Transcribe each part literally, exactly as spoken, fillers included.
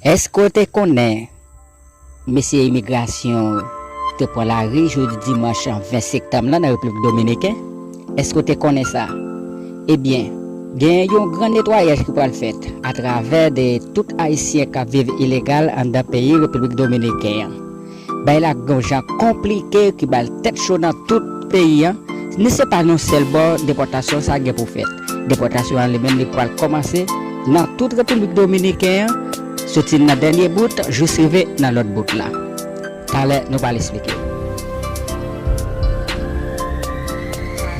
Èske w te konnen mesye imigrasyon te pran lari jodi dimanch ven septanm nan nan Repiblik Dominiken? Èske w te konnen sa? Ebyen, gen yon gran netwayaj ki pral fèt atravè de tout Ayisyen k ap viv ilegal anndan peyi Repiblik Dominiken an. Bagay la gen yon jan konplike ki ba l tèt cho nan tout peyi an. Ni se pa nan sèl bò depòtasyon sa gen pou fèt. Depòtasyon an li menm li pral kòmanse nan tout Repiblik Dominiken an, soti nan dènye bout jis rive nan lòt bout la. Talè nou pral eksplike.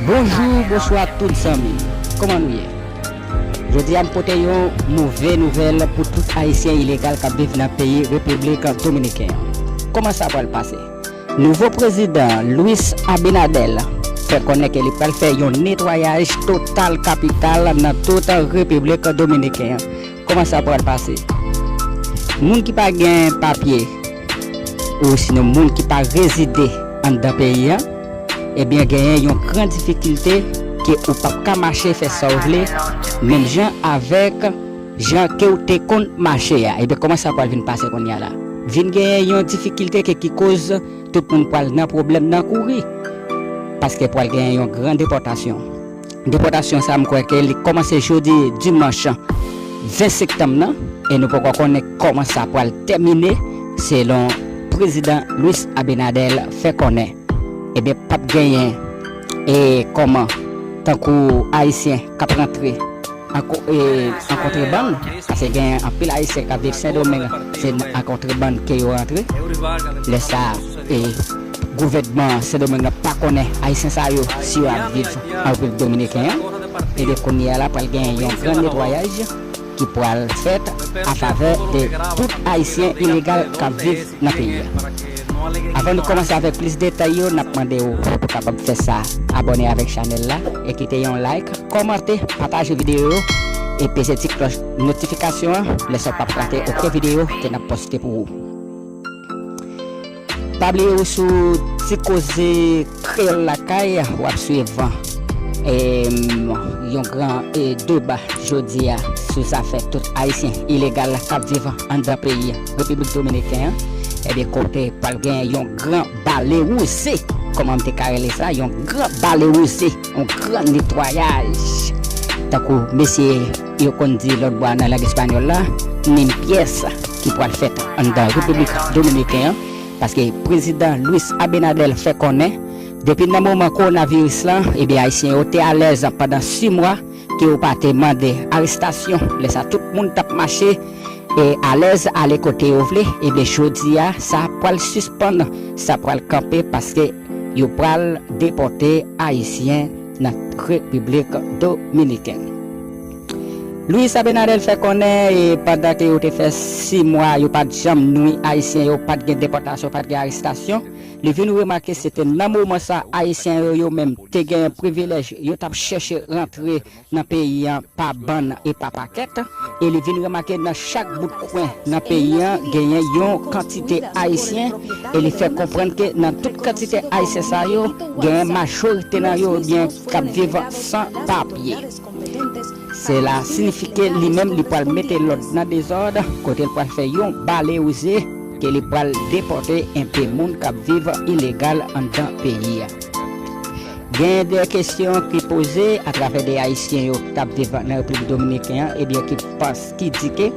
Bonjou, bonswa tout zanmi. Kòman nou ye? Jodi a m pote yon move nouvèl pou tout Ayisyen ilegal k ap viv nan peyi Repiblik Dominiken an. Kòman sa pral pase? Nouvo prezidan Luis Abinader fè konnen ke li pral fè yon netwayaj total kapital nan tout Repiblik Dominiken an. Kòman sa pral pase? Moun ki pa gen papye, ou sinon moun ki pa rezide anndan peyi an, ebyen genyen yon gran difikilte ke ou p ap ka mache fè sa w vle, menm jan avèk jan ke w te konn mache a. Ebyen, kòman sa pral vin pase kounye a la? Vin genyen yon difikilte ke ki koz tout moun pral nan pwoblèm nan kouri. Paske pral genyen yon gran depòtasyon. Depòtasyon sa, m kwè ke li kòmanse jodi dimanch ven septanm nan, e nou poko konnen kòman sa pral tèmine, selon prezidan Luis Abinader fè konnen. Ebyen, p ap genyen e kòman, tankou Ayisyen k ap rantre an ko-, e, an kontrebann, paske gen anpil Ayisyen k ap viv Sendomeng, se nan, an kontrebann ke yo rantre. Lè sa, e, gouvènman Sendomeng nan pa konnen Ayisyen sa yo si yo ap viv an Repiblik Dominiken an. Ebyen, kounye a la, pral gen yon gran netwayaj ki pral fèt a favè de tout Ayisyen ilegal k ap viv nan peyi a. Avan nou kòmanse avèk plis detay yo, n ap mande w pou kapab fè sa, abòne avèk chanèl la e kite yon like, kòmante, pataje videyo yo e peze ti klòch notifikasyon an, lè sa w p ap rate okenn videyo ke n ap poste pou ou. Pa bliye ou sou Ti Koze Kreyòl Lakay, w ap swiv, em, yon gran, e, deba jodi a sou zafè tout Ayisyen ilegal k ap viv anndan peyi Repiblik Dominiken an. Ebyen, kote pral gen yon gran bale wouze, kòman m te ka rele sa, yon gran bale wouze, yon gran netwayaj. Tankou mesye yo konn di lòt bò a nan lang espanyòl la, limpieza ki pral fèt anndan Repiblik Dominiken an, paske prezidan Luis Abinader fè konnen, depi nan moman kowonaviris lan, ebyen, Ayisyen yo te alèz pandan sis mwa, ke yo pa te mande arestasyon. Lè sa, tout moun t ap mache, e, alèz, ale kote yo vle. Ebyen, jodi a, sa pral sispann, sa pral kanpe, paske yo pral depòte Ayisyen nan Repiblik Dominikèn. Luis Abinader fè konnen, e, pandan ke yo te fè sis mwa, yo pa t janm nwi Ayisyen yo, pa t gen depòtasyon, pa t gen arestasyon. Li vin remake se te nan moman sa Ayisyen yo, yo menm te gen privilèj, yo t ap chèche rantre nan peyi an pa bann e pa pakèt. E li vin remake nan chak bout kwen nan peyi an, genyen yon kantite Ayisyen. E li fè konprann ke nan tout kantite Ayisyen sa yo, genyen majorite nan yo, ebyen, k ap viv san papye. Sela siyifi ke li menm li pral mete lòd nan dezòd, kote l pral fè yon bale wouze, ke li pral depòte enpe moun k ap viv ilegal anndan peyi a. Gen de kesyon ki poze atravè de Ayisyen yo k ap viv nan Repiblik Dominiken an, ebyen, ki pans-, ki di ke,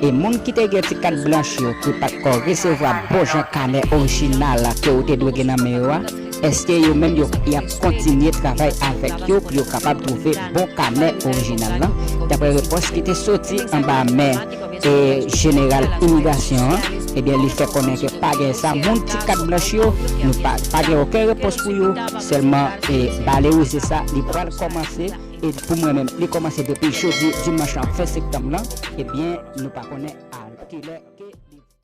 e moun ki te gen ti kat blanch yo, ki pa t ko resevwa bon jan kanè orijinal ke yo te dwe gen nan men yo a, èske yo menm yo, y ap kontinye travay avèk yo pou yo kapab twouve bon kanè orijinal lan? Daprè repons ki te soti anba men, e, jeneral imigrasyon an, ebyen, li fè konnen ke pa gen sa, moun ti kat blanch yo, nou pa, pa gen okenn repons pou yo, sèlman, e, bale wouze sa, li pral kòmanse, e pou mwen menm, li kòmanse depi jodi, dimanch lan, ven septanm lan, ebyen, nou pa konnen a kilè